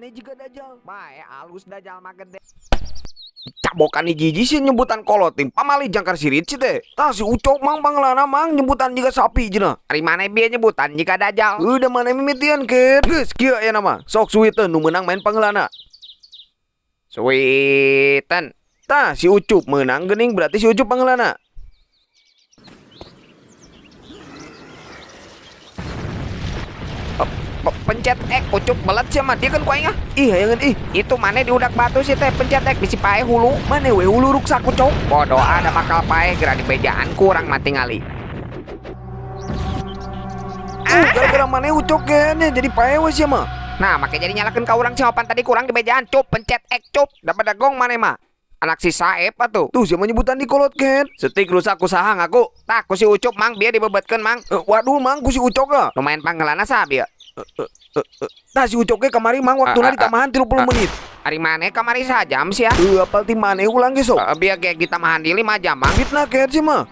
Maneh jiga dajal. Bae alus dajal mah gede. Cabokan hiji sih nyebutan kolot ting pamali jangkar sirit sih teh. Tah, si Ucok, Mang, pangheulana, Mang, nyebutan jiga sapi cenah. Ari maneh bieu nyebutan jiga dajal. Udah maneh mimitian ket. Geus kieu aya nama. Sok suiteun, nu meunang main pangheulana. Suiten. Tah, si Ucup menang geuning, berarti si Ucup pangheulana. Pencet ek, Ucup, belet sia mah, dia kan ku aing ah. Ih, hayangan ih. Itu maneh diudak batu sih teh, pencet ek bisi paeh hulu. Maneh we hulu ruksak, Ucok. Bodoh ada bakal paeh geura dibejaan kurang mati ngali. Gara-gara maneh, Ucok, kayaknya jadi paeh we sia mah. Nah, make jadi nyalakeun ka urang sia, pan tadi kurang dibejaan, Cup, pencet ek, Cup. Dapat dagong maneh mah. Anak si Saep atuh. Tuh sia mah nyebutan di kolot ket. Setik rusak ku saha ngaku? Tah, ku si Ucup, Mang, bieu dibebetkeun, Mang. Eh, waduh, Mang, ku si Ucok ah. Nu main pangheulana saha bieu? Tah, si Ucok ge kamari, Mang, waktuna Ah, ah, ditambahan 30 menit. Ari maneh kamari sajam sia. Heuh, apal ti maneh ulang ge sok. Bieu ge ditambahan di 5 jam, Mang. Fitnah ket sih mah.